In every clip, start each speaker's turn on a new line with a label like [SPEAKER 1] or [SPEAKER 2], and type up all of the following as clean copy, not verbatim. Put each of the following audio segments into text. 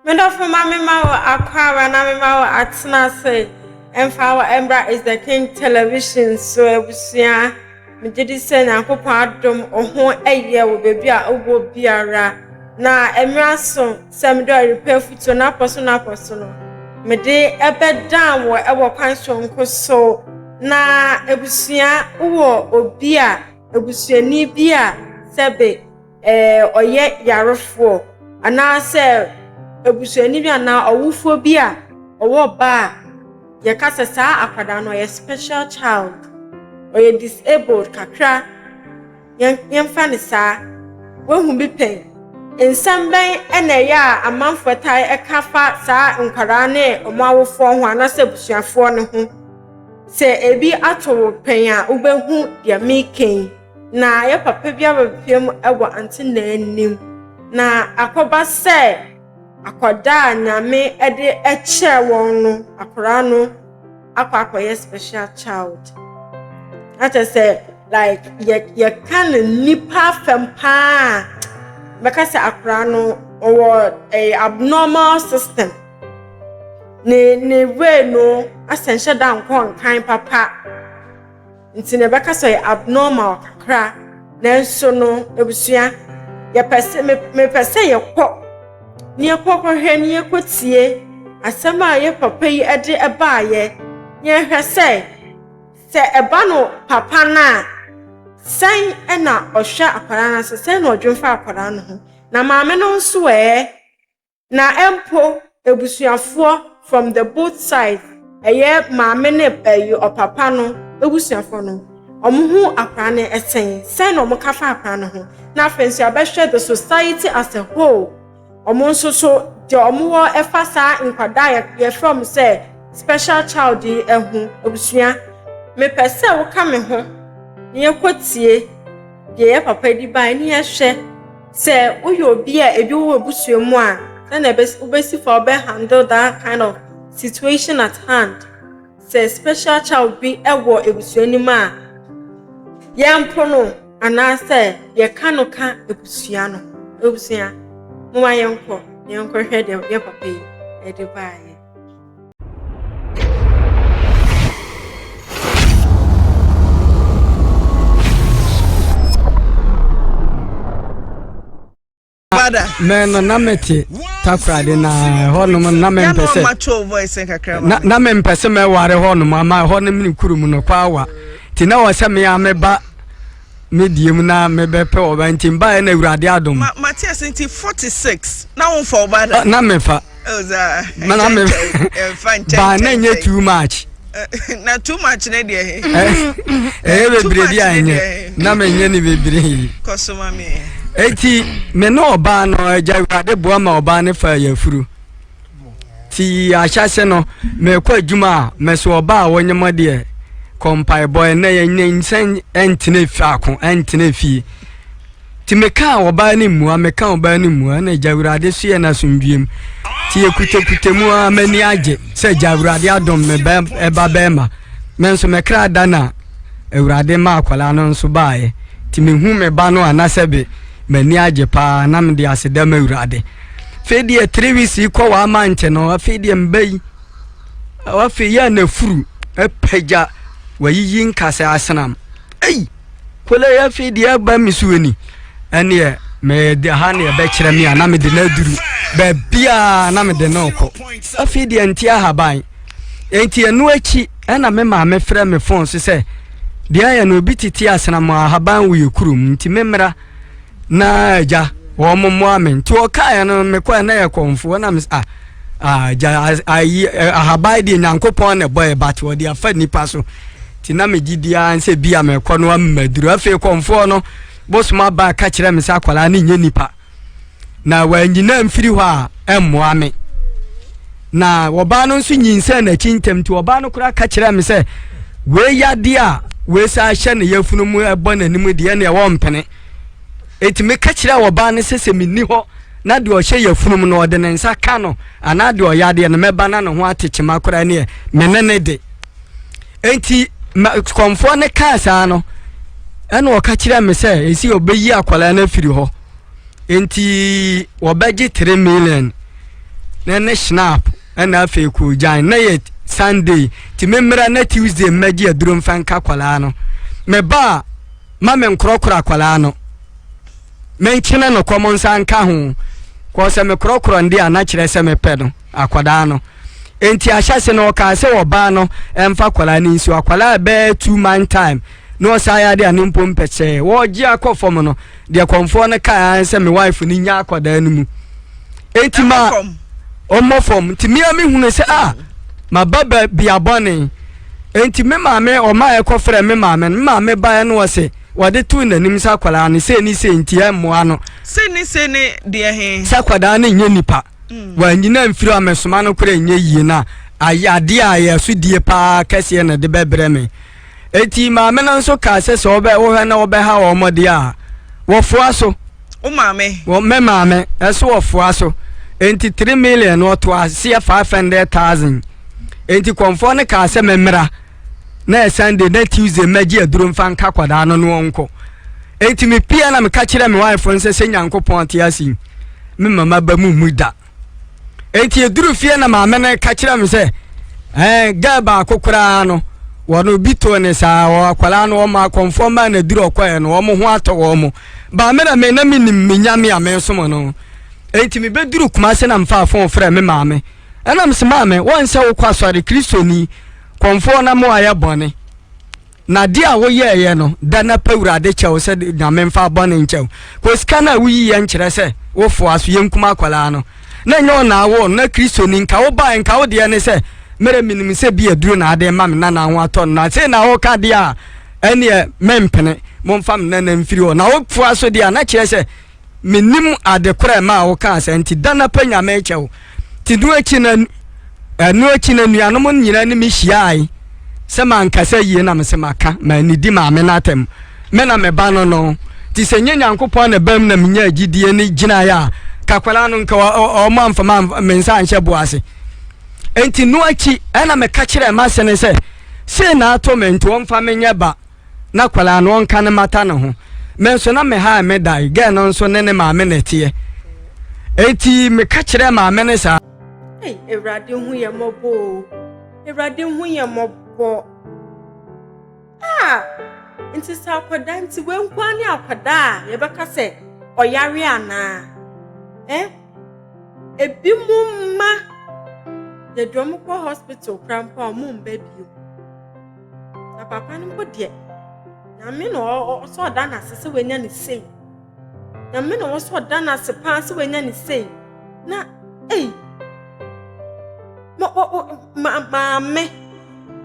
[SPEAKER 1] Me dɔfo ma me ma wo akwaaba na me ma wo atena ase ɛmfa wo ɛmbra is the king television so abusua. Megye di sɛ Nyankopɔn adom wo ho yɛ wɔ baabi a wowɔ biara. Na mmerɛ aso sɛ mede ɔyerepɛ afutuo n'apɔ so n'apɔ so no, mede ɛbɛdan wɔ ɛwɔ kwan soronko so. Na abusua wowɔ obi a, abusuani bi a sɛbe ɛɛ ɔyɛ yarefoɔ anaasɛ abusuani bi anaa ɔwofoɔ bi a ɔwɔ ba a yɛka sɛ saa akwadaa no ɔyɛ special child, ɔyɛ disabled kakra, yɛn yɛmfa no saa. Woahu bi pɛn? Nsɛm bɛn na ɛyɛ a amanfoɔ taa ɛka fa saa nkwadaa ne wɔn awofoɔ ho anaasɛ abusuafoɔ no ho? Sɛ ebi ato wo pɛn a, wobɛhu deɛ meka yi. Na yɛ papa bi abɛpiem wɔ ante n'anim. Na akɔba sɛ akwadaa a Nyame de kyɛɛ wɔn no, akwadaa no akɔ akɔyɛ special child. Na kyerɛ sɛ like yɛ yɛka no nipa fam paa bɛka sɛ akwadaa no ɔwɔ ɛyɛ abnormal system. Ne ne way no asɛ nhyɛ da nkɔ nkan papa. Nti na ɛbɛka sɛ ɔyɛ abnormal kakra. Nanso no, abusua, yɛpɛ sɛ mepɛ sɛ yɛkɔ na yɛkɔ kɔhwɛ na yɛkɔtie asɛm a yɛ papa yi de baeɛ. Na yɛhwɛ sɛ, sɛ ɛba no papa no a, sɛn na ɔhwɛ akwadaa no ase, sɛn na ɔdwen fa akwadaa no ho. Na maame no nso ɛ, na mpo abusuafoɔ from the both sides, ɛyɛ maame ne ɛyɛ ɔpapa no abusuafoɔ no, wɔn ho akwadaa no sɛn, sɛn na wɔka fa akwadaa no ho. Na afei nso yɛabɛhwɛ the society as a whole. Wɔn nso so deɛ wɔwɔ ɛfa saa nkwadaa a yɛfrɛ wɔn sɛ special child yi ho. Abusua, mepɛ sɛ woka me ho na yɛkɔtie deɛ yɛ papa di baeɛ na yɛhwɛ sɛ woyɛ obi a ebi wɔ abusua mu a, sɛnea wobɛsi fa wobɛ handle that kind of situation at hand. Sɛ special child bi wɔ abusua no mu a, yɛmpo no anaasɛ yɛka no ka abusua no. Abusua, momma yɛnkɔ na yɛnkɔhwɛ deɛ yɛ papa yi de baeɛ.
[SPEAKER 2] Me no na mete Takoradi na hɔnom na mempɛ sɛ na mempɛ sɛ mɛware hɔnom ama hɔ no mene kurom no kɔ awa nti na wɔ sɛ me a meba me die mu na mebɛpɛ ɔba nti mbaeɛ na Awurade adom.
[SPEAKER 3] Mate ase nti 46 na womfa ɔba da?
[SPEAKER 2] Na mefa. Na me ba na nyɛ too much.
[SPEAKER 3] Na too much ne deɛ he?
[SPEAKER 2] Ɛyɛ bebree bi a nyɛ na menyɛ ne bebree.
[SPEAKER 3] Kɔ so ma me.
[SPEAKER 2] Eti me ne ɔbaa no agya Awurade boa ma ɔbaa no fa yɛfuru. Ti ahyɛse no mekɔ adwuma a mɛso ɔbaa a wɔnyɛ deɛ kɔ mpaebɔ ɛnɛ yɛnyɛ nsɛn ɛntena faako ɛntena fie. Ti meka ɔbaa no mmua meka ɔbaa no mmua na agya Awurade so yɛ n'asomdwiem. Ti yɛkutakuta mu a m'ani agye sɛ agya Awurade adom me ɛba bɛrima. Me nso mekra da na Awurade ma akwadaa no nso baeɛ. Ti mehu me ba no anasɛ be m'ani agye paa na mede aseda ma Awurade. Afei deɛ 3 weeks yi kɔ wɔ amante no afei deɛ mba yi afei yɛ na furu apagya wayiyi nkasa asenam. Ei! Kola yi afei deɛ ɛba me so ni ɛneɛ mede ha ne ɛbɛkyerɛ me a na mede no aduru baabiaa na mede no kɔ. Afei deɛ nte ahaban. Enti ɛno akyi ɛna me maame frɛ me phone so sɛ deɛ ayɛ no obi tete asenam ahaban wɔ yɛ kurom nti me mmra na agya wɔn mmoa me. Nti ɔkaeɛ no mekɔɛ na yɛ kɔmfoɔ na me ah agya ayi ahaban deɛ Nyankopɔn na ɛbɔɛ but wɔde afa nipa so. Nti na megye di ara sɛ bi a mekɔ no amaduru. Afei kɔmfoɔ no bosom aba ka kyerɛ me sɛ akwadaa no nyɛ nipa na wanyina mfiri hɔ a ɛmmoa me. Na ɔbaa no nso nyinsɛn n'akyi ntɛm nti ɔbaa no koraa ka kyerɛ me sɛ wei yadeɛ a wei saa hyɛ ne yafunu mu ɛbɔ n'anim deɛ neɛ wɔmpene. Enti meka kyerɛ ɔbaa no sɛ sɛ menni hɔ na deɛ ɔhyɛ yafunu mu no ɔde ne nsa ka no anaa deɛ ɔyɛ adeɛ no mɛba na ne ho ate kyema koraa neɛ me ne ne de. Enti kɔmfoɔ no kaa saa no ɛna ɔka kyerɛ me sɛ ɛsi ɔbɛyi akwadaa no afiri hɔ. Enti wɔbɛgye 3 million. na ne schnapp ɛna afei koogyan. Na yɛ Sunday nti memmra na Tuesday mmɛgye aduro mfa nka akwadaa no. Meba a, ma menkorɔkorɔ akwadaa no. Menkyene no kɔm nsa nka ho. Kɔɔ sɛ mekorɔkorɔ nde a na kyerɛ sɛ mepɛ no akwadaa no. Enti ahyɛse no ɔkaa sɛ ɔbaa no mfa akwadaa no nsuo. Akwadaa bɛyɛ 2 month time na ɔsan yɛ ade a ne mpo mpɛkyɛɛ. Wɔregye akɔ fam no, deɛ kɔmfoɔ no kaa ara sɛ me wife no nya akwadaa no mu. Enti ma ɔmmɔ fam. Nti mmea mehunu sɛ a maba ba bia bɔne. Enti me maame ɔma ɛkɔfrɛ me maame no. Me maame baeɛ no ɔse wɔde too n'anim sɛ akwadaa no sei ne sei nti ɛmmoa no.
[SPEAKER 3] Sei ne sei ne deɛ he?
[SPEAKER 2] Sɛ akwadaa no nyɛ nipa. Wanyina mfiri a mesoma no koraa nyɛ yie na ayɛ adeɛ a ɛyɛ so die paa kɛseɛ na ɛde bɛbrɛ me. Eti maame no nso kaa sɛ sɛ wɔbɛ wohwɛ na wɔbɛha wɔn deɛ a wɔfoa so.
[SPEAKER 3] Wo maame?
[SPEAKER 2] Wɔ me maame ɛso wɔfoa so. Enti 3 million wɔto aseɛ 500,000. Enti kɔnfoɔ no kaa sɛ memmra na yɛ Sunday na Tuesday mɛgye aduro mfa nka akwadaa no no ɔnkɔ. Enti mepie na meka kyerɛ me wife no sɛ sɛ Nyankopɔn te ase yi me mama ba mu mu da. Enti eduru fie na maame no ka kyerɛ me sɛ ɛɛ girl baako koraa no wɔn bi too ne saa wɔ akwadaa no wɔn akɔnfoɔ mmaa na duru ɔkɔɛ no wɔn ho atɔ wɔn mo. Baame na me na me nim me nyame a mesom no. Enti mebɛduru Kumase na mfa phone frɛ me maame. Ɛna mese maame wɔn sɛ wokɔ asɔre Kristoni kɔnfoɔ na mo ayɛ bɔne. Na adeɛ a woyɛeɛ no, da na pɛ Awurade kyɛw sɛ Nyame mfa bɔne nkyɛw. Kɔ sika no a woyiiɛ nkyerɛ sɛ wofoa so yɛnkum akwadaa no. Na ɛnyɛ wo na awoo no, na Kristoni nka wo baeɛ nka wo deɛ ne sɛ merɛ menim sɛ bi aduro na ade ma me nana ho atɔ no na sei na woka deɛ a ɛneɛ mempene momfa me nana mfiri hɔ na wofoa so deɛ a na kyerɛ sɛ Mennim ade korɔ a ɛmaa wokaa saa nti, da no pɛ Nyame kyɛ wo. Nti no akyi no, ɛno akyi no anuanom no nyinaa ne me hyiae sɛ mankasa yie na mese maka, mannidi maame no atɛm. Me na me ba no no. Nti sɛ nyɛ Nyankopɔn na ɛbam na menyaa gyidie ne gyinaeɛ a, ka akwadaa no nka ɔmo amfa me nsa anhyɛ bo ase. Nti no akyi ɛna meka kyerɛɛ m'ase no sɛ, sei na ato me nti ɔmfa me nyɛ ba. Na akwadaa no ɔnka ne mata ne ho. Me nso na me ha me dae. Girl no nso ne ne maame na ɛteɛ. Enti meka kyerɛɛ maame no saa.
[SPEAKER 1] Ei, Awurade hu yɛn mmɔbɔ o. Awurade hu yɛn mmɔbɔ. Ah, nti sɛ akwadaa nti wei nko ara ne akwadaa a yɛbɛka sɛ ɔyare anaa? Eh? Ebi mu mma yɛde wɔn kɔ hospital koraa mpo a wɔn mba bio. Na papa no mpo deɛ, Nyame na ɔsɛ ɔda no ase sɛ wanya ne sei. Nyame na ɔsɛ ɔda no ase paa sɛ wanya ne sei. Na ei, ma, ma, maame,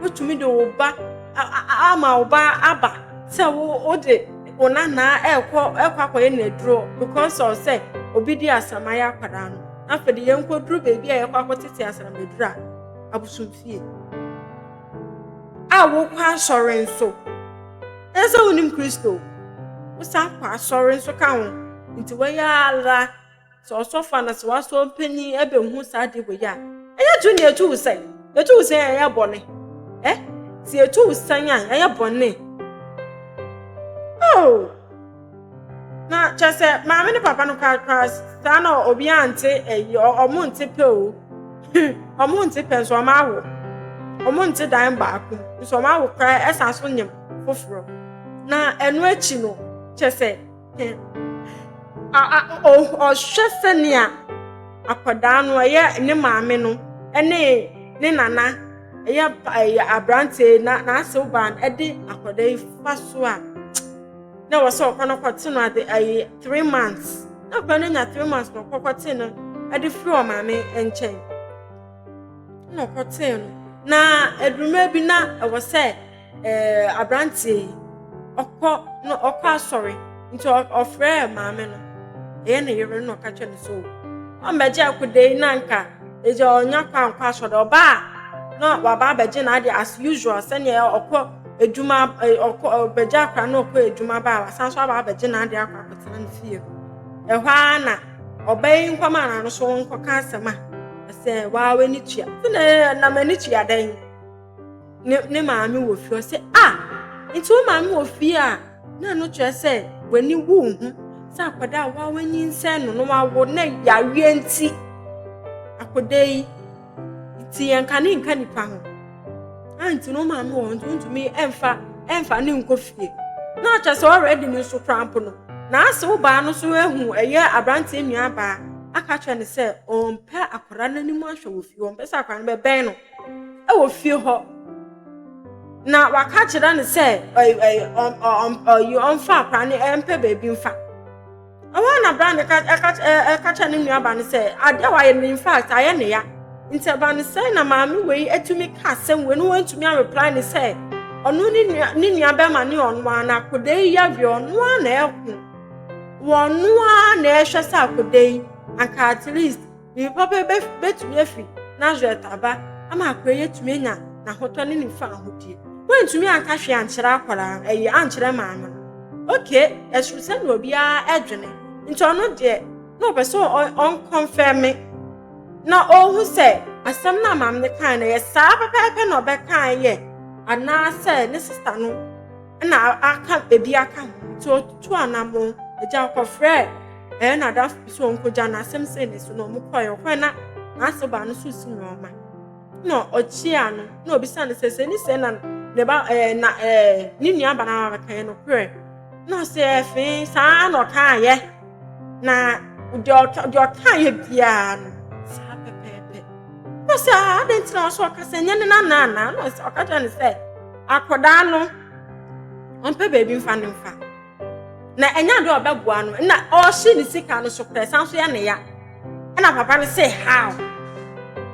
[SPEAKER 1] wotumi de wo ba ama wo ba aba sɛ wo wode wo nanaa ɛrekɔ ɛrekɔ akɔyɛ n'aduro because of sɛ obi di asram ayɛ akwadaa no. Na afei de yɛnkɔduru baabi a yɛkɔ akɔtete asram aduro a abosomfie. A wokɔ asɔre nso. Ɛsɛ sɛ wonim Kristo. Wosan kɔ asɔre nso ka ho. Nti wɔyɛ ara sɛ ɔsɔfo anaa sɛ w'asɔre mpanyin ɛbɛhu saa ade wei a, ɛyɛ to nea ɛtu wo sɛn. Ɛtu wo sɛn a ɛyɛ bɔne. Ɛ? Sɛ ɛtu wo sɛn a ɛyɛ bɔne. Oh! Na kyerɛ sɛ maame ne papa no korakora saa na obiara nte ɛyi ɔmo nte pɛ o. Ɔmo nte pɛ nso ɔmo awo. Ɔmo nte dan baako nso ɔmo awo koraa ɛsan so nyem foforɔ. Na ɛno akyi no kyerɛ sɛ ɔhwɛ sɛnea akwadaa no ɛyɛ ne maame no ɛne ne nana ɛyɛ ɛyɛ aberanteɛ na n'asew baa no ɛde akwadaa yi fa so a na ɛwɔ sɛ ɔkɔ no kɔte no ade ɛyɛ 3 months na akwadaa no anya 3 months na ɔkɔ kɔte no ɛde firi ɔmaame nkyɛn na ɔkɔtee no na adwuma bi na ɛwɔ sɛ aberanteɛ yi ɔkɔ no ɔkɔ asɔre nti ɔfrɛɛ maame no ɛyɛ ne yere no na ɔka kyerɛ no so ɔmmɛgye akɔda yi na nka ɛgya ɔnya kɔ ankɔ asɔre ɔbaa na waba abɛgye n'ade as usual sɛnea ɔkɔ adwuma ɔkɔ ɔbɛgye akora na ɔkɔ adwuma ba a wasan so aba abɛgye n'ade akɔ akɔtena ne fie no ɛhɔ ara na ɔbaa yi nkɔma n'ano so nkɔka asɛm a ɛsɛ waa w'ani tua sɛ na m'ani tua dɛn. Ne ne maame wɔ fie. Ɔse ah nti wo maame wɔ fie a na ɛno kyerɛ sɛ w'ani wu wo ho sɛ akwadaa a woa wanyinsɛn no na wawo na yareɛ nti. Akɔda yi nti yɛnka ne nka nipa ho. A nti no maame wɔ hɔ nti wontumi ɛmfa ɛmfa ne nkɔ fie. Na ɔkyerɛ sɛ already no nso koraa mpo no, na ase wo baa no so ahu ɛyɛ aberanteɛ nua baa aka kyerɛ no sɛ ɔmpɛ akwadaa no anim ahwɛ wɔ fie, ɔmpɛ sɛ akwadaa no bɛbɛn no ɛwɔ fie hɔ. Na waka kyerɛ no sɛ ɛy ɛy ɔm ɔm ɔyi ɔmfa akwadaa no ɛmpɛ baabi mfa. Ɔwɔ na bra no ɛka ɛka ɛka kyerɛ ne nua ba no sɛ adeɛ a wayɛ no, in fact, ayɛ ne ya. Nti ɛba no sɛn na maame wei atumi ka asɛm wei no, wɔntumi areply ne sɛ ɔno ne nua bɛrima ne ɔno ara na akwadaa yi yareɛ, ɔno ara na ɛko wɔn ara na ɛhwɛ sɛ akwadaa yi anka at least biribi papa bɛtumi afi Nazareth aba ama akwadaa yi atumi anya n'ahotɔ ne ne fa ahodie. Wɔntumi anka hwee ankyerɛ akwadaa ɛyi ankyerɛ maame no. Okay, ɛsoro sɛ na obiara ɛdwene nti ɔno deɛ na ɔpɛ sɛ ɔnconfirm na ɔhu sɛ asɛm no a maame no kae no yɛ saa pɛpɛɛpɛ na ɔbɛkae yɛ anaasɛ ne sister no na aka ebi aka ho. Nti ɔtutu anammɔn agya ɔkɔfrɛ ɛyɛ n'adamfo bi sɛ ɔnkɔgya no asɛm sɛ ne so na ɔmo kɔɛ. Ɔkɔɛ na n'ase baa no so si nneɛma na ɔkyia no na obisa no sɛ ne sɛ na ne ba ɛɛ na ɛɛ ne nua ba na abɛka yɛ no korɛ na ɔsɛ ɛfee saa na ɔkaayɛ na deɛ ɔkaayɛ biara no saa pɛpɛɛpɛ. Na ɔsɛ adɛn nti na ɔsɛ ɔka sɛ nyɛ ne nana ana? Na ɔsɛ ɔka kyerɛ no sɛ akwadaa no ɔmpɛ baabi mfa ne mfa na ɛnyɛ adeɛ a ɔbɛboa no na ɔrehye ne sika no so korɛ san so yɛ ne ya. Ɛna papa no sɛ how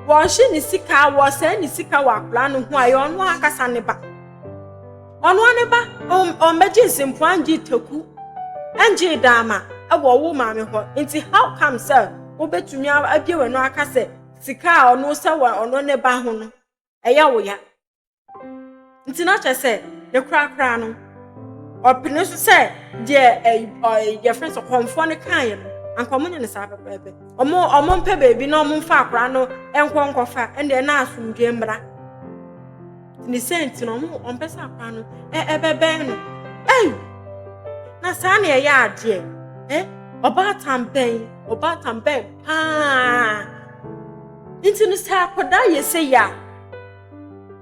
[SPEAKER 1] wɔrehye ne sika, wɔsɛe ne sika wɔ akwadaa no ho a ɛyɛ ɔno ankasa ne ba, ɔno ne ba, ɔmmɛgye nsɛmfua ngye taku ngye daama ɛwɔ wo maame hɔ. Nti how come sɛ wobɛtumi abie w'ano aka sɛ sika a ɔno sɛ wɔ ɔno ne ba ho no ɛyɛ wo ya? Nti na kyerɛ sɛ ne korakora no ɔpene so sɛ deɛ ɛyi ɔyɛ yɛfrɛ sɛ kɔnfoɔ no kaeɛ no anka ɔmo nyɛ ne saa pɛpɛɛpɛ. Ɔmo mpɛ baabi na ɔmo mfa akwaraa no nkɔ nkɔfa ɛnna ɛna asomdwe mmra ne sɛ nti no ɔmo ɔmpɛ sɛ akwaraa no ɛbɛbɛn no. Ɛy, na saa na ɛyɛ adeɛ ɛ ɔbaatan bɛn paa. Nti no sɛ akwadaa yɛ sɛ yɛ a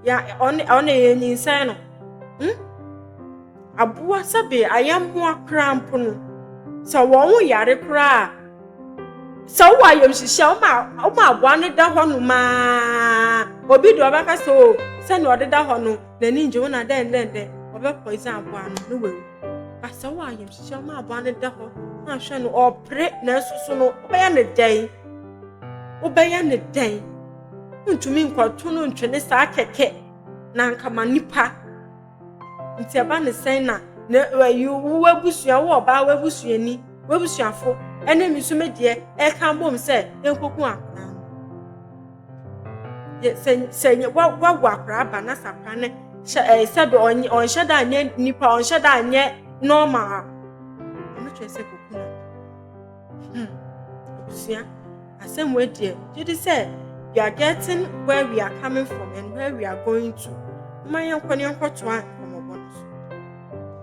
[SPEAKER 1] ya ɔne yɛ nyinsɛn no, Aboa sɛbe ayɛmmoa koraa mpo no, sɛ wɔn ho yare koraa, sɛ wowɔ ayamhyehye a woma aboa no da hɔ nom aa obi deɛ ɔbɛka sɛ o sɛnea ɔdeda hɔ no n'ani ngye wo na dɛn dɛn dɛn, ɔbɛpoison aboa no ne wawu. Ba sɛ wowɔ ayamhyehye a woma aboa no da hɔ na ahwɛ no ɔpere, nanso so no wobɛyɛ ne dɛn? Wobɛyɛ ne dɛn? Wontumi nkɔto no ntwene saa kɛkɛ na nkama nipa. Nti ɛba ne sɛn na na ɛyi wo abusua, wo ɔbaa, wo abusuani, wo abusuafo ɛne mi nso me deɛ ɛka bom sɛ yɛnkɔku akwaraa no? Sɛ wawo akwaraa ba na sɛ akwaraa no hyɛ sɛbi ɔnhyɛ da anyɛ nipa, ɔnhyɛ da anyɛ normal a, ɛno kyerɛ sɛ kɔku no. Abusua, asɛm wei deɛ gye di sɛ we are getting where we are coming from and where we are going to. Mma yɛnkɔ ne yɛnkɔtoa nkɔmmɔbɔ no so.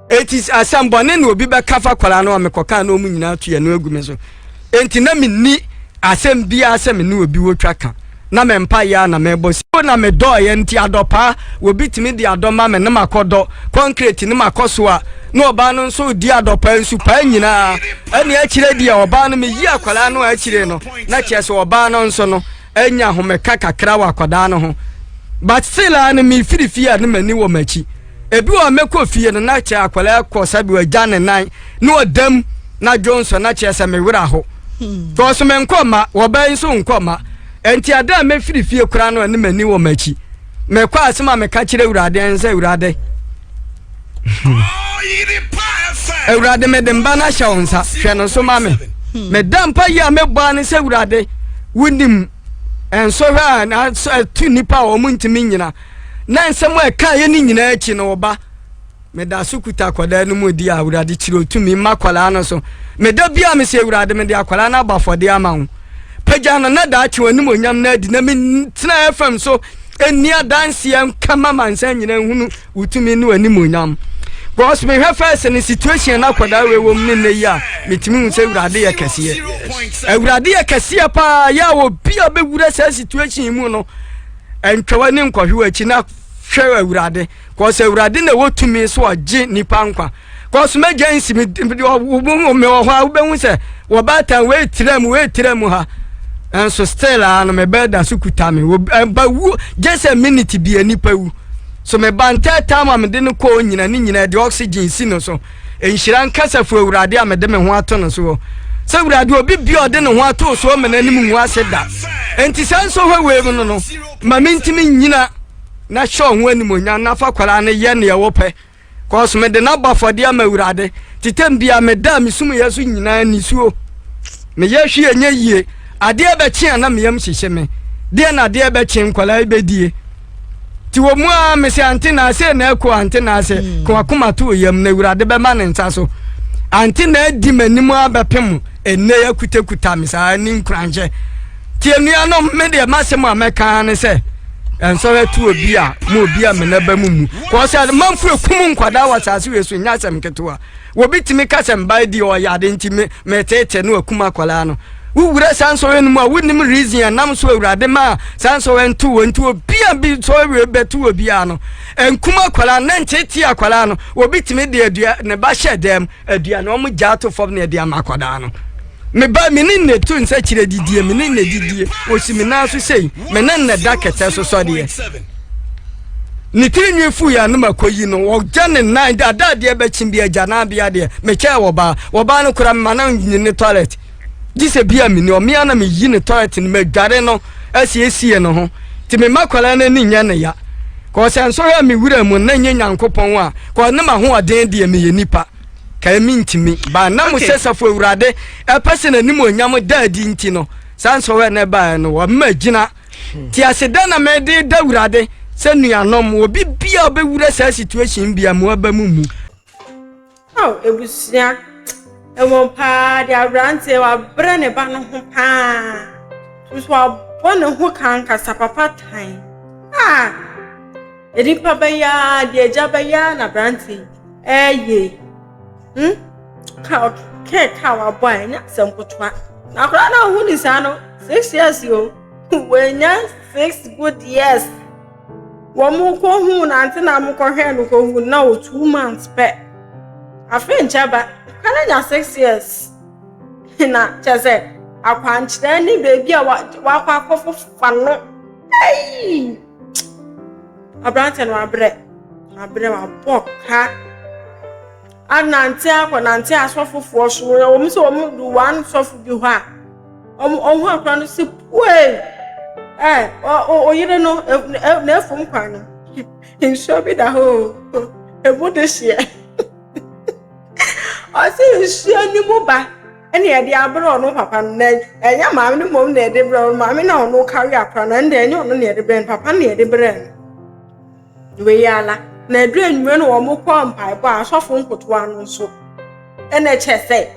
[SPEAKER 2] Eti asɛm bɔne na obi bɛka fa kwaraa no a mekɔkaa na ɔmu nyinaa to yɛ no agu me so. Enti na menni asɛm biara sɛ me ne obi wɔ twa ka na me mpa yɛ a na mebɔ si na medɔɔyɛ. Nti adɔpaa obi tumi de adɔ ma me ne makɔdɔ concrete ne makɔ so a na ɔbaa no nso di adɔpaa nsu paa nyinaa ɛne akyire deɛ ɔbaa no meyi akwadaa no akyire no na kyerɛ sɛ ɔbaa no nso no anya ahomeka kakra wɔ akwadaa no ho. But still a no mefiri fie a ne m'ani wɔ m'akyi. Ebi wɔ mɛkɔ fie no na kyerɛ akwadaa kɔ sɛbi wagya ne nan na ɔdam na dwonso na kyerɛ sɛ mewera ho kɔɔso menkɔ ma wɔbɛn nso nkɔ ma. Nti ada a mɛfiri fie koraa no ne m'ani wɔ m'akyi. Mekɔ asɛm a meka kyerɛ Awurade ɛn sɛ, Awurade, Awurade, mede mba no ahyɛ wo nsa, hwɛ no so ma me. Meda mpa yi a mebɔa ne sɛ, Awurade, wonim nsɔhwɛ a ɛto nnipa a wɔn ntumi nyina na nsɛm a ɛka yɛ ne nyinaa akyi no wɔba meda so kuta akwadaa no mu di a, Awurade, kyerɛ otumi mma akwadaa no so. Meda bi a mesɛ, Awurade, mede akwadaa no aba afɔdeɛ ama wo, pagya no na daakye w'anim onyam no adi na mentena fam so ɛnni adanseɛ nkama mansa nyina nhunu wo tumi ne w'anim onyam. Because mehwɛ first ne situation na akwadaa wei wɔ mu ne nnɛ yi a, metumi hu sɛ Awurade yɛ kɛseɛ. Awurade yɛ kɛseɛ paa yɛ a obi a bɛwura saa situation mu no, ntwa w'ani nkɔhwe w'akyi na hwɛ Awurade. Because Awurade na ɛwɔ tumi so ɔgye nipa nkwa. Because m'agya nsi me wɔ hɔ a wobɛhu sɛ wɔbaatan wei tira mu wei tira mu ha. Nso still a no me bɛda so kuta me. Ɛba wu gye sɛ minute bi nipa wu. So me ba ntɛɛtaa ma mede no kɔɔ nyina ne nyina de oxygen si no so. Nhyira nka safo Awurade a mede me ho ato no soɔ. Sɛ Awurade obi bia ɔde ne ho ato soɔ ma n'anim ngu ase da. Enti saa nsɔhwɛ wei mu no no, ma mentumi nnyina na hyɛ wo ho animuonyam na fa kwadaa no yɛ neɛ wopɛ. Cause mede no abɔ afɔdeɛ ama Awurade. Te tɛm bia meda a mesumuyɛ so nyinaa nisuo. Meyɛ hwee ɛnyɛ yie. Adeɛ bɛkye a na meyam hyehye me. Deɛ na adeɛ bɛkye nkwadaa yi bɛdie. Ti wɔ mu a mese ante na ase na ɛkɔ ante na ase mm. ka wakoma to yam na Awurade bɛma ne nsa so. Ante na adi m'anim abɛpem ɛnnɛ akutakuta me saa ne nkuranhyɛ. Ti anuanom me deɛ m'asɛm a mɛka ne sɛ ɛnsɔre to obi a ma obi a mena ba mu mu kɔɔ sɛ manfo ekum nkwadaa wɔ asase wei so nyɛ asɛm ketewa. Obi tumi ka sɛ mbae di ɔyɛ ade nti me meteete no akum akwadaa no. Wowura saa nsɔhwɛ no mu a wonnim reason a nam so Awurade maa saa nsɔhwɛ nto wɔ nti obi a bi nsɔhwɛ wei bɛto wɔ biara no nkum akwadaa no na nteetee akwadaa no. Obi tumi de adua ne ba hyɛ dɛm aduane wɔn gya ato fam na ɛde ama akwadaa no. Me ba me ne nne to nsa kyerɛ didie me ne nne didie osi me nan so sei me ne nne da kɛtɛ so sɔdeɛ. Ne tiri nwi fu yɛ anum akɔyi no wɔgya ne nan de ada adeɛ bɛkye bi agya nan bea deɛ mekyɛɛ wɔbaa wɔbaa no kora mema no nyi ne toilet gye sɛ bi a meni ɔmea na meyi ne toilet no madware no asiesie no ho nti mema kwadaa no ani nyɛ ne ya kɔɔ sɛ nsɔhwɛ a mewura mu na nyɛ Nyankopɔn a kɔɔ ne mahoɔden deɛ meyɛ nipa kae mentumi ba na mo sɛ safo awurade ɛpɛ sɛ n'anim onyam da adi nti no saa nsɔhwɛ no ɛbaeɛ no wɔma gyina Te ase dɛn na mede da Awurade sɛ nuanom obi bia ɔbɛwura saa situation bia mo aba mu mu.
[SPEAKER 1] Ao ebusua ɛwɔ paa de aberanteɛ wabrɛ ne ba no ho paa nso wabɔ ne ho ka ankasa papa tan ah nipa bɛyɛ a deɛ agya bɛyɛ a na aberanteɛ ɛyɛ Hmm? Ka kɛ ka wabɔ a ɛnyɛ asɛm ketewa. Na akwadaa no a ɔhu ne saa no, 6 years o. Wanya 6 good years. Wɔn kɔ hu nante na wɔn kɔhwɛ no kɔ hu na wɔ 2 months pɛ. Afei nkyɛ ba, akwadaa no anya 6 years. Na kyerɛ sɛ akwankyerɛ ne beebi a wakɔ akɔfofa no. Ei! Aberanteɛ no wabrɛ. Wabrɛ wabɔ ka. Anante akɔnante asɔfofoɔ so wɔn sɛ wɔn du one sɔfo bi hɔ a wɔn ɔho akora no sɛ pue ɛ ɔ ɔyere no n'afum kwan no nsuo bi da hɔ o emu de hyeɛ ɔsi nsuo ni mu ba ɛna yɛde abrɛ ɔno papa no na ɛnyɛ maame no mmom na yɛde brɛ ɔno maame na ɔno kari akora no ɛnna ɛnyɛ ɔno na yɛde brɛ no papa na yɛde brɛ no. Wei ara na ɛduru anwummerɛ no wɔn kɔ mpaebɔ a asɔfo nkotoa no nso ɛna kyɛ sɛ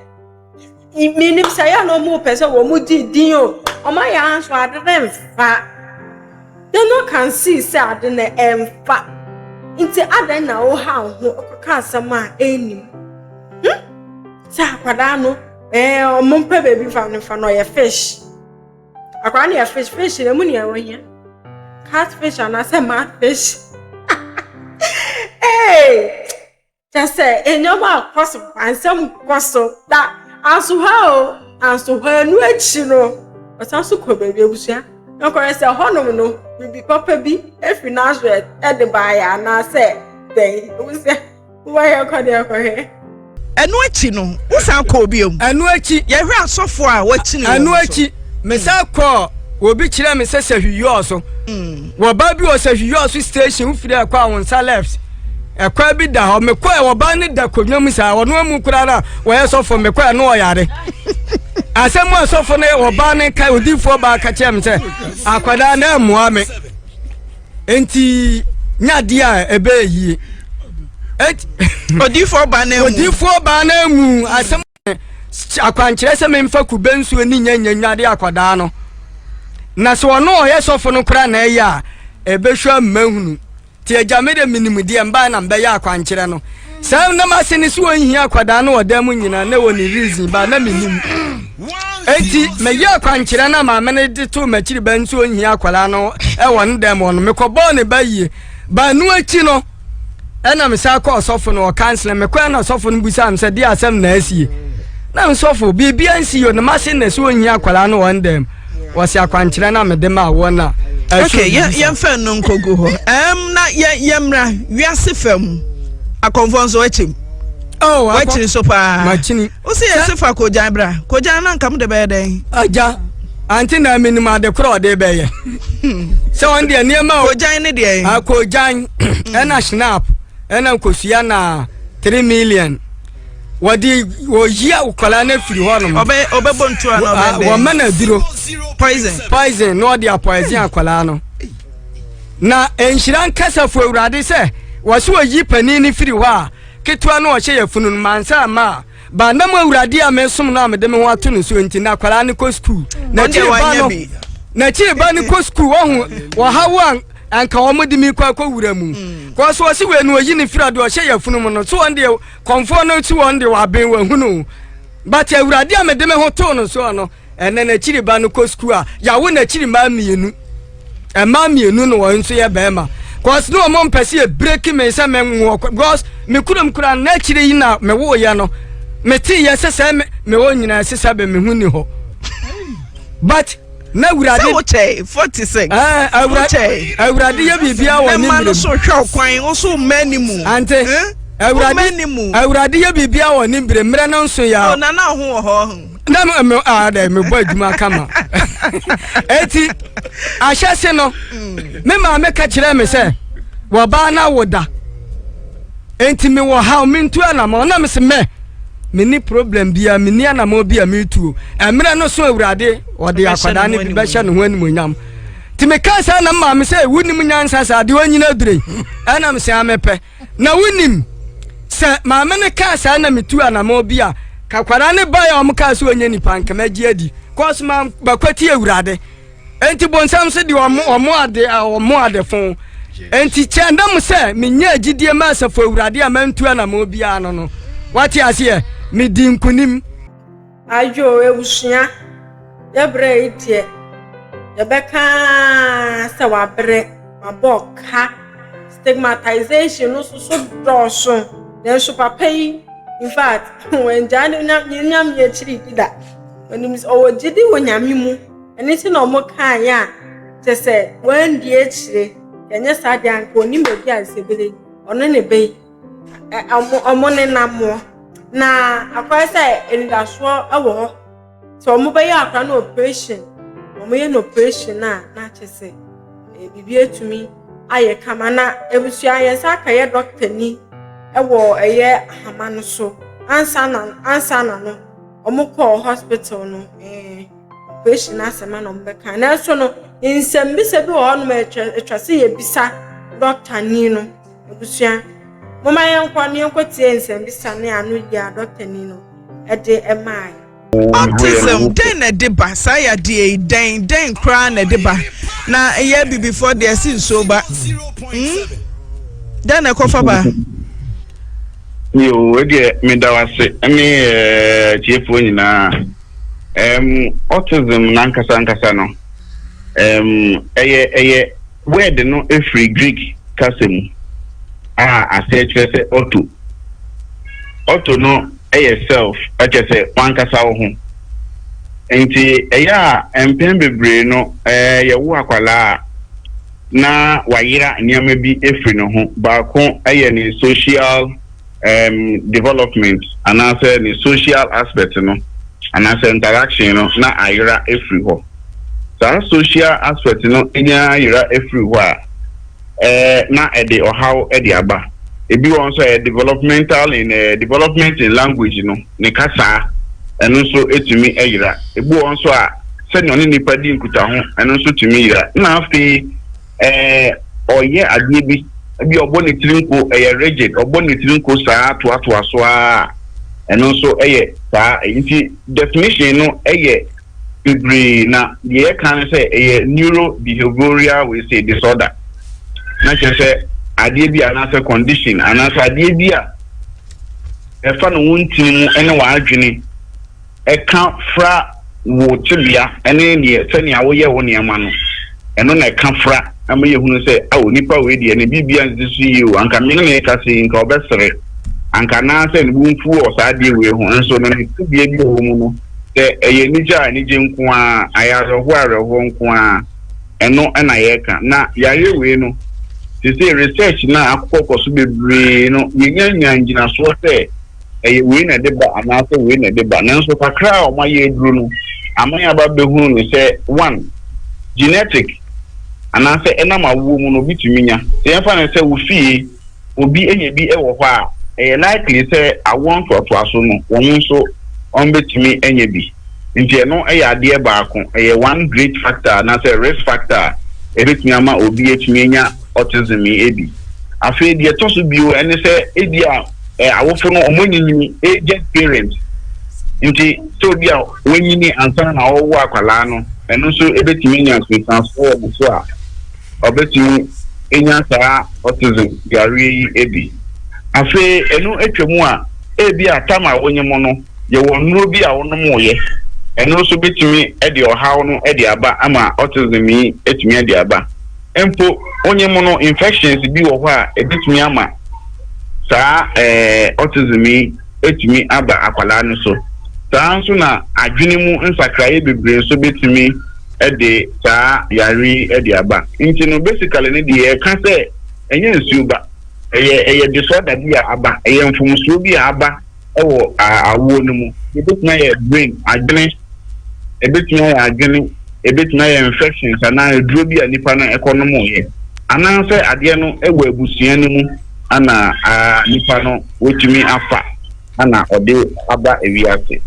[SPEAKER 1] menim sɛ yɛ na wɔn pɛ sɛ wɔn gye din o wɔn ayɛ anso ade ne mfa they no can see sɛ ade no ɛmfa nti adan na ɔha ho ɔkɔka asɛm a ɛnnim sɛ akwadaa no wɔn mpɛ baabi fa no fa no ɔyɛ fish. Akwadaa no yɛ fish. Fish na emu nea ɛwɔ hia. Catfish anaasɛ madfish. Hey! Kyɛ sɛ nneɛma akɔ so nsɛm kɔ so na anso hɔ o anso hɔ ɛnu akyi no ɔsan so kɔ baabi abusua nkɔyɛ sɛ hɔnom no bibi papa bi efi Nazareth ɛde baayɛ anaasɛ dɛn abusua wɔyɛ kɔ deɛ kɔhwɛ.
[SPEAKER 3] Ɛno akyi no, wosan kɔɔ bio?
[SPEAKER 2] Ɛno akyi.
[SPEAKER 3] Yɛhwɛ asɔfo a wɔakyini wɔn
[SPEAKER 2] so. Ɛno akyi, mesan kɔɔ obi kyerɛ me sɛ Sahwiyɔɔ so. Wɔbaa bi wɔ Sahwiyɔɔ so station wofiri ɛkɔ a wo nsa left. Ɛkwan bi da hɔ. Mekɔɛ wɔbaa no da konwa mu saa. Ɔno amu koraa na wɔyɛ sɔfo mekɔɛ no ɔyare. Asɛm a sɔfo no wɔbaa no ka odiifoɔ baa ka kyerɛ me sɛ akwadaa no ɛmmoa me. Enti nyɛ adeɛ a ɛbɛyɛ yie.
[SPEAKER 3] Odiifoɔ baa no amu.
[SPEAKER 2] Odiifoɔ baa no amu asɛm akwankyerɛ sɛ memfa kube nsuo ne nya nya nwadeɛ akwadaa no. Na sɛ ɔno ɔyɛ sɔfo no koraa na ɛyɛ a ɛbɛhwɛ mmahunu. Nti agya me de menim deɛ mbae na mbɛyɛ akwankyerɛ no. Sɛ na m'ase ne so ɔnhia akwadaa no wɔ dan mu nyinaa na wɔ ne reason ba na menim. Enti meyɛ akwankyerɛ na maame no de too m'akyiri ba nso ɔnhia akwadaa no wɔ ne dan mu hɔ no mekɔbɔɔ ne ba yie. Ba no akyi no ɛna mesan kɔɔ ɔsɔfo no ɔkansele mekɔɛ na ɔsɔfo no busaa me sɛ deɛ asɛm na asie. Na nsɔfo biribiara nsi yɛ no m'ase na so ɔnhia akwadaa no wɔ ne dan mu. Wɔsi akwankyerɛ na mede maa wɔn na.
[SPEAKER 3] Okay, yɛmfa no nkɔgu hɔ. Um, na yɛmmra wiase fam akɔmfoɔ nso akyim.
[SPEAKER 2] Oh,
[SPEAKER 3] wakyini so paa.
[SPEAKER 2] Makyini.
[SPEAKER 3] Wo se yɛse fa kogyan bra. Kogyan no anka mo de bɛyɛ dɛn?
[SPEAKER 2] Agya, ante na menim ade korɔ ɔde bɛyɛ. Sɛ wɔn deɛ nneɛma.
[SPEAKER 3] Kogyan ne deɛ.
[SPEAKER 2] Ah, kogyan ɛna snap ɛna nkosua na 3 million. Wɔde wɔyi akwadaa no afiri hɔ nom.
[SPEAKER 3] Ɔbɛ ɔbɛbɔ ntu ana ɔbɛ dɛn?
[SPEAKER 2] Wɔma no aduro.
[SPEAKER 3] Poison.
[SPEAKER 2] Poison na ɔde apoison akwadaa no. Na nhyira nkasafo Awurade sɛ wɔso wɔyi panin no firi hɔ a ketewa no ɔhyɛ yɛfunu no mansa ama a ba na mo Awurade a mesom no a mede me ho ato no so nti na akwadaa no kɔ sukuu. N'akyiri ba no n'akyiri ba no kɔ sukuu wɔho wɔhaw a anka wɔn de mi kɔ akɔ wura mu. Kɔɔ so wɔsi wei no wɔyi ne firi ade ɔhyɛ yɛfunu mu no so wɔn deɛ kɔnfoɔ no si wɔn de waben wahunu but Awurade a mede me ho too no soɔ no ɛnɛ n'akyiri ba no kɔ sukuu a yawo n'akyiri mmaa mmienu, mmaa mmienu no wɔn nso yɛ bɛrima, cause ne wɔn mpɛ sɛ yɛ break me sɛ me nwoɔ, because me kurom kura n'akyiri yi na me wo yɛ no me te yɛ sɛ sɛ me wɔ nyinaa sɛ sɛ bɛ me ho ni hɔ, but na Awurade
[SPEAKER 3] sɛ wokyɛ 46.
[SPEAKER 2] Ɛɛ Awurade, Awurade yɛ biribiara wɔ ne
[SPEAKER 3] mmerɛ mu.
[SPEAKER 2] No
[SPEAKER 3] so hwɛ ɔkwan wo so mma ni mu.
[SPEAKER 2] Ante Awurade, Awurade yɛ biribiara wɔ ne mmerɛ, mmerɛ no nso yɛ.
[SPEAKER 3] O nana ho wɔ hɔ.
[SPEAKER 2] Na me me ah dɛ mebɔ adwuma kama. Eti ahyɛse no me maame ka kyerɛ me sɛ wɔbaa na wo da. Enti me wɔ haw mentu anamɔ na me se mɛ menni problem bia, menni anamɔ bi a metuo. Mmerɛ no so Awurade ɔde akwadaa no bi bɛhyɛ ne ho animuonyam. Nti meka saa na maame sɛ wonim nyansa saa deɛ ɔnyina adure ɛna mesɛ amepɛ na wonim sɛ maame no kaa saa na metu anamɔ bi a kakwadaa ne baeɛ a wɔn kaa sɛ ɔnyɛ nipa nka magye adi kɔs ma bakwati Awurade. Enti bonsam nso de ɔmo ɔmo ade ɔmo adefo. Enti kyɛ nam sɛ menya gyidie ma asafo Awurade a mantu anamɔ biara no no. Wate aseɛ? Medi nkonim.
[SPEAKER 1] Ayo abusua, yɛbrɛ yi deɛ yɛbɛka ara sɛ wabrɛ, wabɔ ka. Stigmatization no nso so dɔɔso. Nanso papa yi, in fact, wangyaa ne Nyame akyiri di da. Onim sɛ ɔwɔ gyidi wɔ Nyame mu. Ɛno nti na wɔkaeɛ a, kyerɛ sɛ wɔandi akyire. Ɛnyɛ saa deɛ anka ɔnim baabi a nsɛbere yi, ɔno ne bɛ yi, ɔmo nenam. Na akɔyɛ sɛ anidasoɔ wɔ hɔ. Sɛ wɔbɛyɛ akwadaa no operation, wɔyɛ no operation a, na kyerɛ sɛ biribi atumi ayɛ kama. Na abusua yɛn nsa akɛyɛ dɔktani wɔ ɛyɛ ahama no so. Ansa na no, wɔkɔɔ hospital no, operation asɛm na wɔbɛka. Nanso no, nsɛmbisa bi wɔ hɔnom a atwa sɛ yɛbisa dɔktani no. Abusua, momma yɛnkɔ na yɛnkɔtie nsɛmbisa ne ano yie a dɔktani no de maae.
[SPEAKER 3] Autism, dɛn na ɛde ba saa yadeɛ yi? Dɛn dɛn koraa na ɛde ba? Na ɛyɛ bibifoɔ deɛ ɛsi nsuo ba, Dɛn na ɛkɔfa ba?
[SPEAKER 4] Yo, deɛ meda wo ase ne tiefoɔ nyinaa. Autism nankasa nkasa no, ɛyɛ word no efiri Greek kasa mu a aseɛ kyerɛ sɛ auto. Auto no ɛyɛ self, ɛkyɛ sɛ wankasa wo ho. Nti ɛyɛ a mpɛn bebree no yɛwo akwalaa a na wayera nneɛma bi efiri ne ho. Baako ɛyɛ ne social development anaasɛ ne social aspect no anaasɛ interaction no na ayera efiri hɔ. Saa social aspect no nyinaa yera efiri hɔ a na ɛde ɔhaw ɛde aba. Ebi wɔ nso ɛyɛ developmental in development in language no, ne kasaa, ɛno nso etumi ɛyera. Ebi wɔ nso a sɛnea ɔne nipa di nkutaho, ɛno nso tumi yera. Na afei ɔyɛ adeɛ bi ebi ɔbɔ ne tiri nko, ɛyɛ rigid, ɔbɔ ne tiri nko saa toatoa so a, ɛno nso ɛyɛ saa. Nti definition no ɛyɛ bebree na deɛ yɛka no sɛ ɛyɛ neuro behavioral wei say disorder, na kyerɛ sɛ adeɛ bi anaasɛ condition anaasɛ adeɛ bi a ɛfa no wo ntini mu ne w'adwene ɛka fra wo tebea ne neɛ sɛnea woyɛ wo nneɛma no, ɛno na ɛka fra ama yɛhunu sɛ ao nipa wei deɛ ne biribia nsi so yie o, anka me ne ne kasa yi nka ɔbɛsere anka anaasɛ ne bo mfu wɔ saa adeɛ wei ho, nso no ne tebea bi a ɔwɔ mu no, sɛ ɛyɛ anigye a anigye nko ara, ayɛ awerɛhoɔ a awerɛhoɔ nko ara, ɛno na yɛreka. Na yareɛ wei no, seesei research no a akokɔkɔ so bebree no, yɛnya nyaa ngyinasoɔ sɛ ɛyɛ wei na ɛde ba anaasɛ wei na ɛde ba. Nanso kakra a wɔayɛ aduru no, ama yɛaba abɛhunu no sɛ one, genetic anaasɛ ɛnam awoɔ mu no obi tumi nya. Sɛ yɛmfa no sɛ wo fie obi anya bi wɔ hɔ a, ɛyɛ likely sɛ awoɔ ntoatoaso no wɔn nso wɔbɛtumi anya bi. Nti ɛno yɛ adeɛ baako, ɛyɛ one great factor anaasɛ risk factor a ɛbɛtumi ama obi atumi anya autism yi bi. Afei deɛ ɛtɔ so bio ɛne sɛ ebi a awofo no wɔn anyinyini, aged parents, nti sɛ obi a wanyini ansa na ɔwɔ akwadaa no, ɛno nso ɛbɛtumi anya nsunsuansoɔ wɔ ne so a ɔbɛtumi anya saa autism yareɛ yi bi. Afei ɛno atwa mu a, ebi a tam a wonye mu no, yɛwɔ nnuro bi a wonom yɛ, ɛno nso bɛtumi de ɔhaw no de aba ama autism yi atumi de aba. Mpo wonye mu no, infections bi wɔ hɔ a ɛbɛtumi ama saa autism yi atumi aba akwadaa no so. Saa nso na adwene mu nsakraeɛ bebree nso bɛtumi de saa yare yi de aba. Nti no basically no deɛ yɛka sɛ ɛnyɛ nsuo ba, ɛyɛ disorder bi a aba, ɛyɛ mfomsoɔ bi a aba ɛwɔ awoɔ no mu. Ebɛtumi ayɛ brain, adwene, ebɛtumi ayɛ adwene, ebɛtumi ayɛ infections anaa aduro bi a nipa no ɛkɔ nom yɛ, anaasɛ adeɛ no ɛwɔ abusua no mu ana nipa no wotumi afa ana ɔde aba ewiase.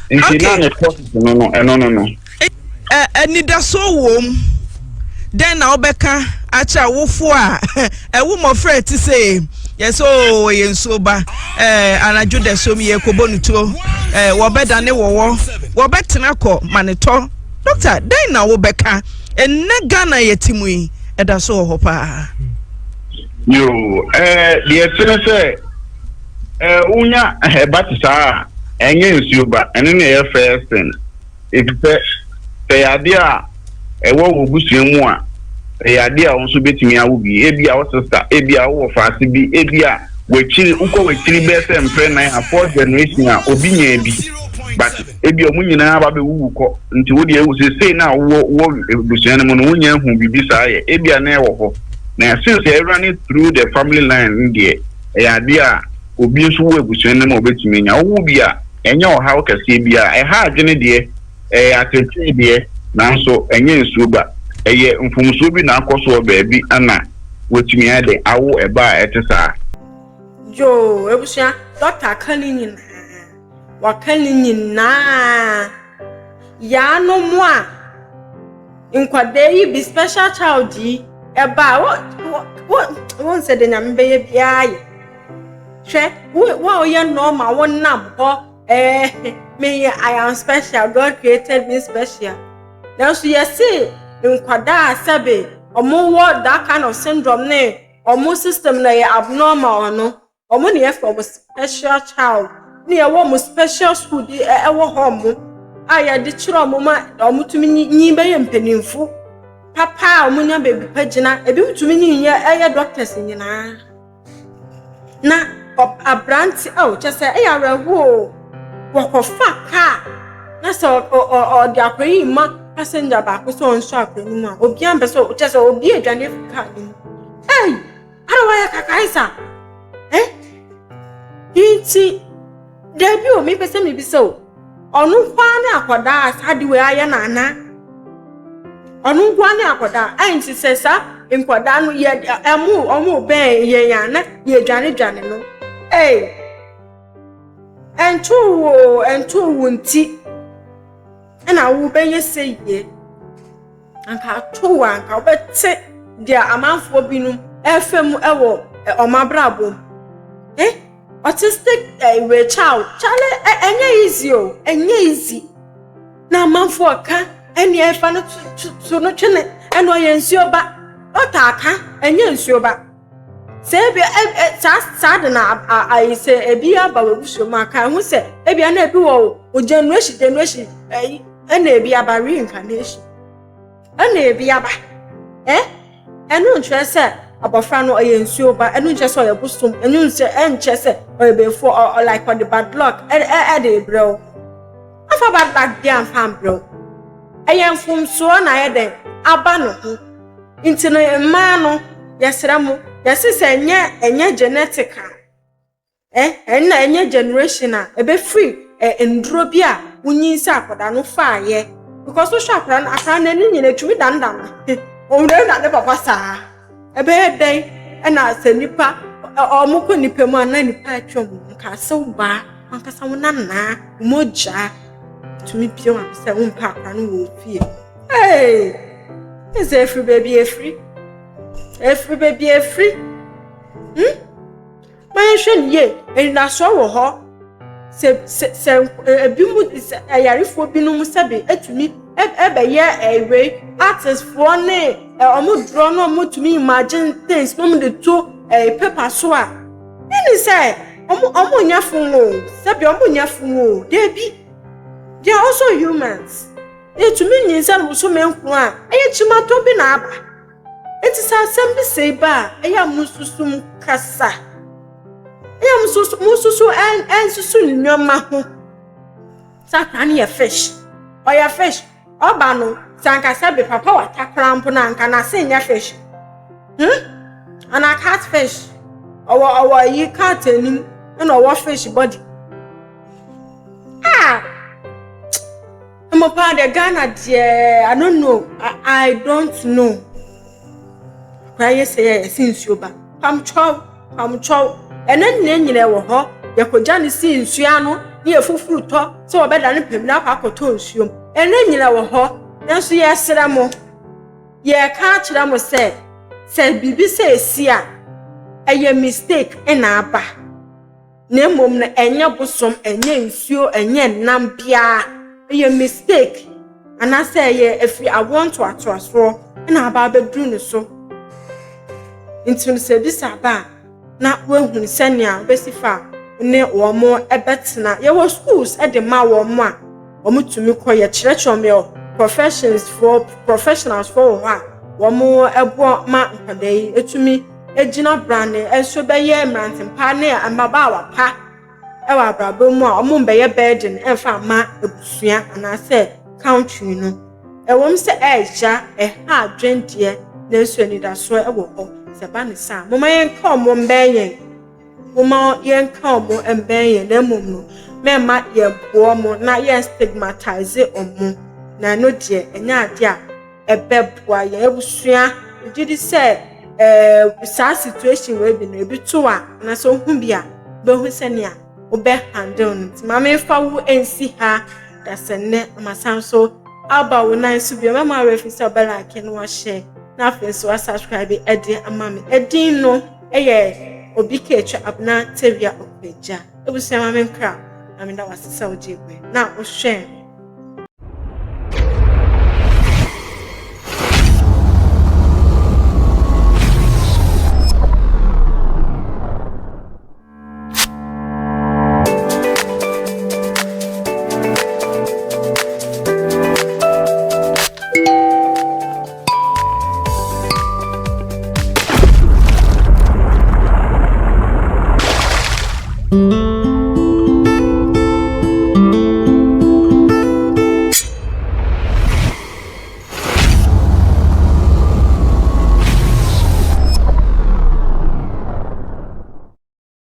[SPEAKER 4] Nti na ne process no ɛno no.
[SPEAKER 3] Anidasoɔ wɔ mu? Dɛn na wobɛka akyerɛ awofo a ɛwo mmɔfra ti sɛ yɛsɛ o yɛ nsuo ba, anadwo da som yɛ kɔbɔ no tuo, wɔbɛdane wɔwɔ, wɔbɛtena kɔ ma ne tɔ? Doctor, dɛn na wobɛka? Ɛnnɛ Ghana yɛte mu yi, ɛda so wɔ hɔ paa.
[SPEAKER 4] Yo, deɛ ɛte ne sɛ wonya ɛba te saa a, ɛnyɛ nsuo ba, ɛno ne ɛyɛ first thing, efisɛ sɛ yɛ adeɛ a ɛwɔ wɔ busua mu a, ɛyɛ adeɛ a wɔn nso bɛtumi awo bi. Ebi a wo sister, ebi a wowɔ faase bi, ebi a w'akyiri, wokɔ w'akyiri bɛyɛ sɛ mprɛ nan a, fourth generation a, obi nya bi, but ebi a wɔn nyinaa ba bɛwuwu kɔ. Nti wo deɛ sesei na wowɔ wɔ busua no mu no, wonya ehu biribi saa yɛ, ebi a na ɛwɔ hɔ na since ɛrun through the family line no deɛ, ɛyɛ adeɛ a obi nso wɔ abusua no mu a obetumi anya. Ɔwɔ bi a, ɛnyɛ ɔhaw kɛseɛ bi a ɛha adwene deɛ, ɛyɛ atetee deɛ, nanso ɛnyɛ nsuo ba. Ɛyɛ mfomsoɔ bi na akɔ so wɔ baabi ana wɔatumi ayɛ de awo ɛba a ɛte saa.
[SPEAKER 1] Yoo, ebusua, dɔkta aka ne nyinaa, waka ne nyinaa. Yaa mu a nkwadaa yi bi, special child yi ɛba a, wo wo wo nsɛ de Nyame bɛyɛ biara yɛ. Hwɛ, wo wo a woyɛ normal, wonam hɔ, me I am special, God created me special, nanso yɛse nkwadaa a sɛbe ɔmo wɔ that kind of syndrome ne ɔmo system na yɛ abnormal no, ɔmo ne yɛfrɛ ɔmo special child, ne yɛwɔ ɔmo special school bi ɛwɔ hɔ ɔmo a yɛde kyerɛ ɔmo ma ɔmo tumi nyi bɛyɛ mpanimfo papa a ɔmo nya baabi pa gyina. Ebi tumi nyi yɛ ɛyɛ doctors nyinaa. Na aberante a ɔkyɛ sɛ ɛyɛ awerɛhoɔ o, wɔkɔfa kaa na sɛ ɔde akɔrɔ yi ma passenger baako sɛ ɔnso akɔrɔ no mu a, obiara mpɛ sɛ ɔkyɛ sɛ obi adwane afi kaa no mu. Ɛy, ara wɔyɛ kakae sa ɛ. Nti daabi o, mepɛ sɛ mebisa o, ɔno nkoa ne akwadaa a saa de wei ayɛ n'ana? Ɔno nkoa ne akwadaa a? Nti sɛ saa nkwadaa no yɛ ɛmo ɔmo bɛn yɛn a, na yɛdwane dwane no. Ɛy, ɛnto wo, ɛnto wo nti ɛna wobɛyɛ sɛ yie. Anka ato wo, anka wobɛte deɛ amanfoɔ binom ɛfɛ mu ɛwɔ ɔmo abrabɔ mu. Autistic wei child, chale, ɛnyɛ easy o, ɛnyɛ easy. Na amanfoɔ ka ɛne ɛfa no to no twene, ɛna ɔyɛ nsuo ba. Ɔta aka ɛnyɛ nsuo ba. Sɛ ebi ɛ ɛ saa saa de na ayi sɛ ebi aba w'abusua mu a, ka ho sɛ ebi na ebi wɔ wo generation generation ɛyi ɛna ebi aba reincarnation ɛna ebi aba ɛ ɛno nkyerɛ sɛ abɔfra no ɔyɛ nsuo ba, ɛno nkyerɛ sɛ ɔyɛ bosom, ɛno nkyerɛ ɛnkyerɛ sɛ ɔyɛ bɛɛfoɔ ɔ ɔ like ɔde bad luck ɛ ɛ ɛde brɛ wo. Afa bad luck bi amfa mbrɛ wo. Ɛyɛ mfomsoɔ na ayɛ dɛn aba ne ho. Nti no mmaa no yɛsrɛ mo, yɛse sɛ ɛnyɛ ɛnyɛ genetic a ɛ ɛnna ɛnyɛ generation a ɛbɛfiri ɛ nduro bi a wonyin sɛ akwadaa no faayɛ, because wohwɛ akwadaa no, akwadaa no ani nyina etumi dandan owurawura ne papa saa. Ɛbɛyɛ dɛn ɛna sɛ nipa ɔmo kɔ nipa mu a na nipa atwa ɔmo nka asew baa ankasa wo nanaa mogya tumi pie wɔn sɛ wompɛ akwadaa no wɔ fie. Hey, ɛsɛ efiri baabi efiri, efiri baabi efiri. Ma yɛhwɛ no yie. Anidasoɔ wɔ hɔ sɛ sɛ sɛ ebi mu sɛ ayarefoɔ binom sɛbi etumi ɛbɛyɛ ɛwei artistfoɔ ne ɛ ɔmo draw na ɔmo tumi imagine things na ɔmo de to paper so a, ɛne sɛ ɔmo nyɛ fun o, sɛbi ɔmo nyɛ fun o. Deebi, they are also humans. Etumi nyinsɛn bosome 9 a ɛyɛ kyimatɔ bi na aba. Eti sɛ asɛm bi sɛ ba a, ɛyɛ a mo nsusu mu kasa, ɛyɛ a mo nsusu ɛnsusu nneɛma ho sɛ akwadaa no yɛ fish, ɔyɛ fish. Ɔba no sɛ ankasa bi papa wata koraa mpo na anka n'ase nyɛ fish, Ana catfish ɔwɔ ayi cat anim ɛna ɔwɔ fish body ah. Mo paa deɛ, Ghana deɛ, I don't know, I don't know. Akwadaa yɛ sɛ yɛ yɛsi nsuo ba pamkyɛw pamkyɛw. Ɛnɛ nyina nyina wɔ hɔ, yɛkɔgya ne si nsuo ano ne yɛ fufuru tɔ sɛ wɔbɛda ne pɛm na akɔ akɔtɔ nsuo mu. Ɛnɛ nyina wɔ hɔ, nanso yɛsrɛ mo, yɛka akyerɛ mo sɛ biribi sɛ esi a, ɛyɛ mistake ɛna aba, na mmom no ɛnyɛ bosom, ɛnyɛ nsuo, ɛnyɛ nam biara. Ɛyɛ mistake anaasɛ ɛyɛ efiri awoɔ ntoatoasoɔ ɛna aba abɛduru ne so. Nti no sɛ ebi sa aba a, na woahunu sɛnea wobɛsi fa ne wɔn ɛbɛtena. Yɛwɔ schools ɛde ma wɔn a wɔn tumi kɔ, yɛkyerɛkyerɛ wɔn. Yɛ professions foɔ, professionals foɔ wɔ hɔ a wɔn ɛboa ma nkwadaa yi etumi egyina brane ɛnso bɛyɛ mmerantempa ne mmabaawa pa ɛwɔ abrabɔ mu a wɔn mbɛyɛ burden ɛmfa ama abusua anaasɛ country no. Ɛwɔm sɛ ɛɛgya ɛha adwen deɛ, nanso anidasoɔ ɛwɔ hɔ. Sɛ ba ne saa, moma yɛnka wɔn mbɛn yɛn, moma yɛnka wɔn mbɛn yɛn, na mmom no mɛmma yɛboɔ mo na yɛn stigmatize wɔn, na ɛno deɛ ɛnyɛ adeɛ a ɛbɛboa yɛn abusua. Gye di sɛ saa situation wei bi no ebi to a, anaasɛ ohun bi a, bɛhu sɛnea wobɛ handle no. Nti maame fa wo nsi ha dasɛ nnɛ amasan so aba wo nan so bio. Mɛma awerɛ fi sɛ ɔbɛ like no, wahyɛ, na afei nso wasubscribe ɛde ama me. Ɛdin no ɛyɛ Obi Keetwa Abena Tewia Ɔkɔagya. Ebusua, maame nkra na meda wase sɛ wogye bɛ na wohwɛ.